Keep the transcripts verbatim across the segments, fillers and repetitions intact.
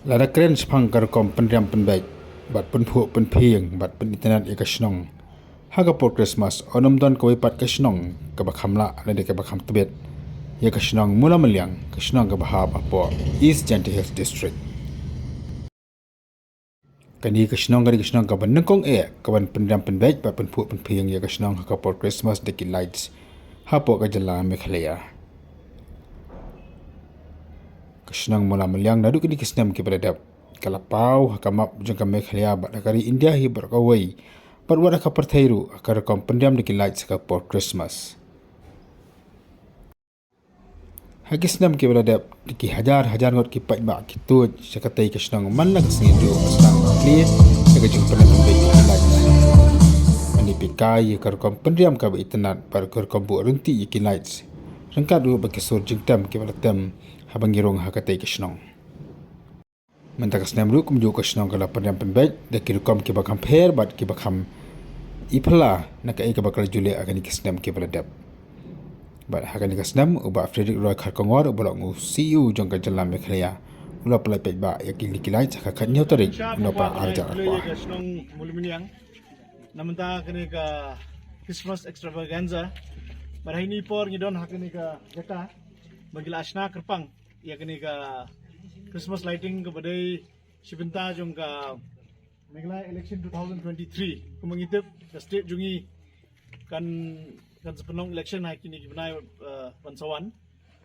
Lada kren shaphang ka rukom pynriam pynbeit bad pynphuh pynphieng bad pynitynnad ïa ka shnong ha ka por Christmas, ym don kawei pat ka shnong kaba kham lah lane kaba kham tbit ïa ka shnong Mawlamyniang, ka shnong kaba hap hapoh East Jaintia Hills District. Kane ka shnong kane ka shnong kaba nyngkong eh kaban pynriam pynbeit bad pynphuh pynphieng ïa ka shnong ha ka por Christmas da ki lights hapoh ka jylla Meghalaya. Ka shnong Mawlamyniang naduh kine ki snem kiba la dep ka la paw ha ka map jong ka Meghalaya bad ha ka ri India hi baroh kawei, bad wat ha ka pyrthei ruh ha ka rukom pynriam da ki lights ha ka por Christmas. Ha ki snem kiba la dep, ki hajar hajar ngut ki paidbah ki tuid sha katei ka shnong man la ka sngi juh, ka sdang ka khlieh ïa ka jingpynriam pynbeit ïa ki lights. Mane peit kai ïa ka rukom pynriam kaba itynnad bad ka rukom buh ryntih ïa ki lights, ryngkat ruh bad ki sur jingtem kiba la tem haba ngi rung ha katei ka shnong. Mynta ka snem ruh kumjuh ka shnong ka la pynriam pynbeit da ki rukom kiba kham pher bad kiba kham iphylla na kaei kaba ka la ju leh ha kane ki snem kiba la dep. Bad ha kane ka snem u Bah Frederick Roy Kharkongor uba long u C E O jong ka jylla Meghalaya u la pynlait paidbah ïa kine ki lights ha ka khathynñiew tarik u Nohprah arhajar arphew ar. Ka shnong Mawlamyniang na mynta kane ka Christmas extravaganza. Bad ha kine por ngi don ha kane ka jaka ba ngi la shna kyrpang ïa kane ka Christmas lighting kaba dei shi bynta jong ka Meghalaya election two thousand twenty-three. Kumba ngi tip ka state jong ngi kan, kan sa pynlong election ha kine ki bnai, uh, ban sa wan.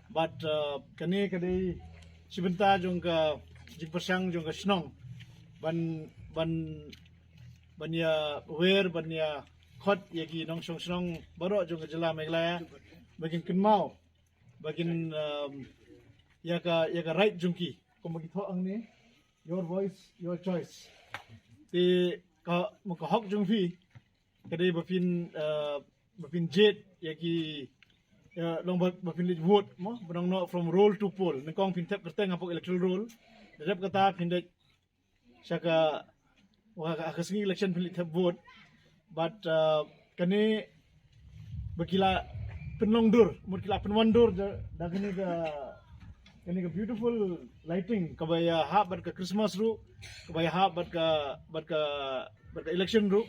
Bad, uh, kane ka dei shi bynta jong ka jingpyrshang jong ka shnong ban, ban, ban ïa wer, ban ïa khot ïa ki nongshong shnong baroh jong ka jylla Meghalaya ba kin kynmaw, ba kin, um, ïa ka, ïa ka right jong ki, kumba ki thoh hangne, your voice, your choice. Te ka, mo ka hok jong phi ka dei ba phin, uh, ba phin jied ïa ki, uh, long ba, ba phin leit vote mo, ba nang noh from roll to poll. Nyngkong phin thep kyrteng hapoh electoral roll, da dep kata phin leit sha ka, wa ka, ka sngi election phin leit thep vote. Bad, uh, kane ba ki la pynlong dur, mut ki la pynwan dur da, da kane ka, kane ka beautiful lighting kaba ïa hap bad ka Christmas ruh, kaba ïa hap bad ka, bad ka, bad ka election ruh.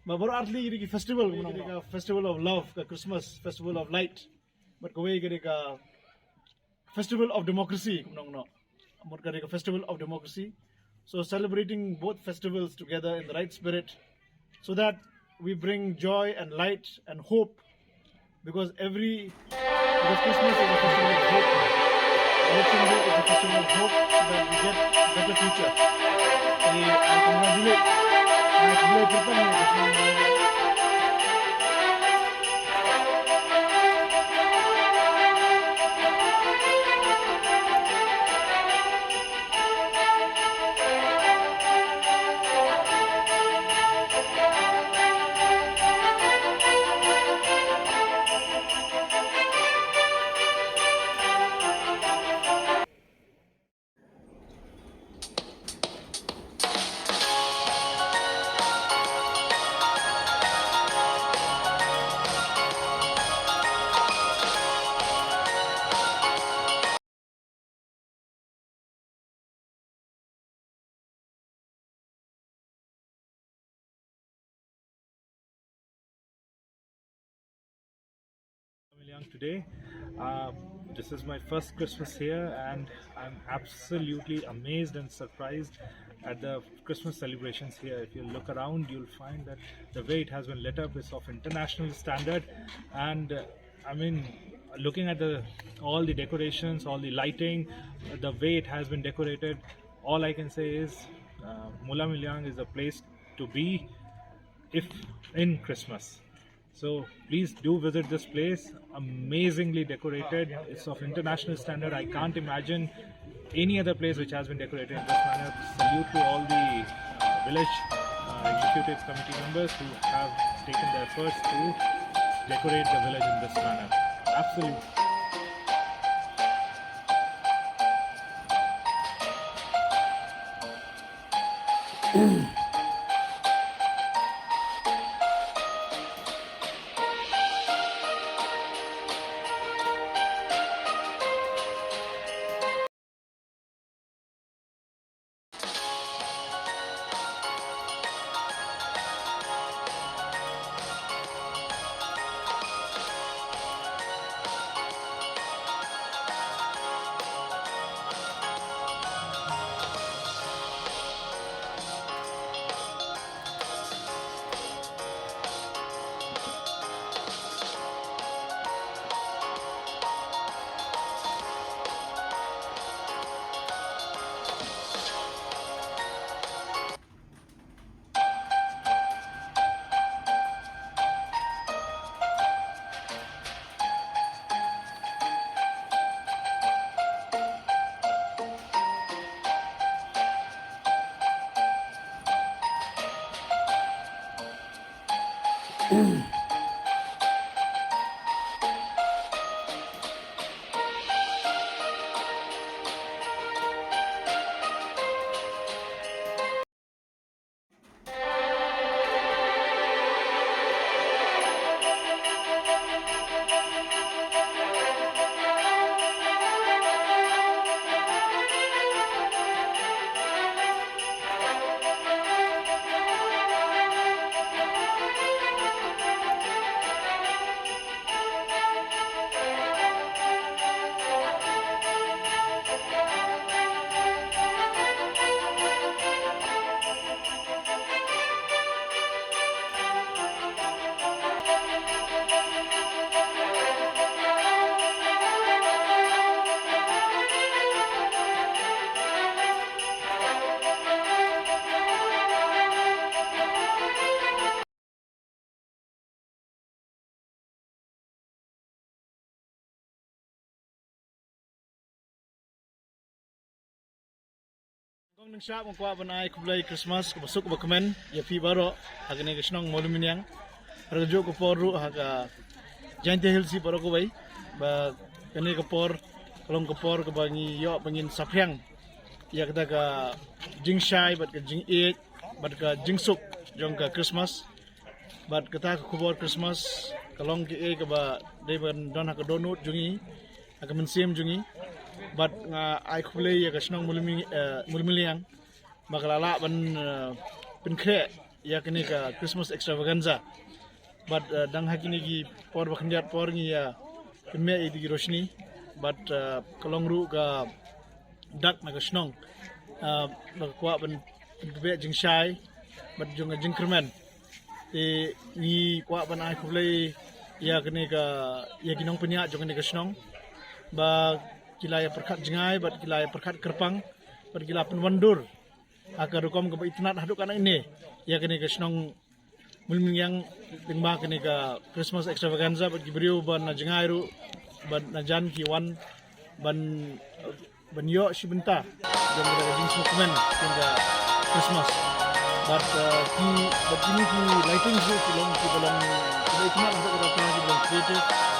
Ba baroh artylli ki dei ki festival, ka dei ka festival of love, ka Christmas, festival of light. Bad kawei ka dei ka festival of democracy, kumno kumno. Mut ka dei ka festival of democracy. So celebrating both festivals together in the right spirit, so that we bring joy and light and hope, because every, because Christmas is a festival of hope. Election Day is a festival of hope, so that we get a better future. I, I congratulate, I congratulate Mawlamyniang today. Uh, this is my first Christmas here, and I'm absolutely amazed and surprised at the Christmas celebrations here. If you look around, you'll find that the way it has been lit up is of international standard, and, uh, I mean, looking at the, all the decorations, all the lighting, the way it has been decorated, all I can say is, uh, Mawlamyniang is a place to be if in Christmas. So please do visit this place. Amazingly decorated. It's of international standard. I can't imagine any other place which has been decorated in this manner. Salute to all the, uh, village, uh, executive committee members who have taken the efforts to decorate the village in this manner. Absolutely. Kong Ningsha, nga kwah ban ai khublei Christmas kaba suk kaba kmen ïa phi baroh ha kane ka shnong Mawlymyniang. Ha kajuh ka por ruh ha ka Jaintia Hills hi baroh kawei, ba kane ka por ka long ka por kaba ngi ïoh ba ngin saphriang ïa kata ka jingshai bad ka jingïeit bad ka jingsuk jong ka Christmas. Bad kata ka khubor Christmas ka long kaei kaba dei ban don ha ka dohnud jong ngi, ha ka mynsiem jong ngi. Bad nga ai khublei ïa ka shnong Mawlymy-, eh, Mawlymyniang ba ka la lah ban, eh, pynkhreh ïa kane ka Christmas extravaganza. Bad, eh, dang ha kine ki por ba khyndiat por ngi ïa pynmih ïa ki roshni. Bad, eh, ka long ruh ka dak na ka shnong, ah, ba ka kwah ban, ban pynbeit jingshai bad jong ka jingkyrmen. Te ngi kwah ban ai khublei ïa kane ka, ïa ki nongpynïaid jong kane ka shnong ba ki la ïa pyrkhat jngai bad ki la ïa pyrkhat kyrpang bad ki la pynwandur ha ka rukom kaba itynnad haduh katne ïa kane ka shnong Mawlymyniang lyngba kane ka Christmas extravaganza bad ki briew ba na jngai ruh bad na jan ki wan ban, ban ïoh shi bynta jong ka jingsngewkmen jong ka Christmas. Bad, eh, ki, bad kine ki lighting ruh ki long, ki ba long, ki ba itynnad haduh katta ki ba long creative.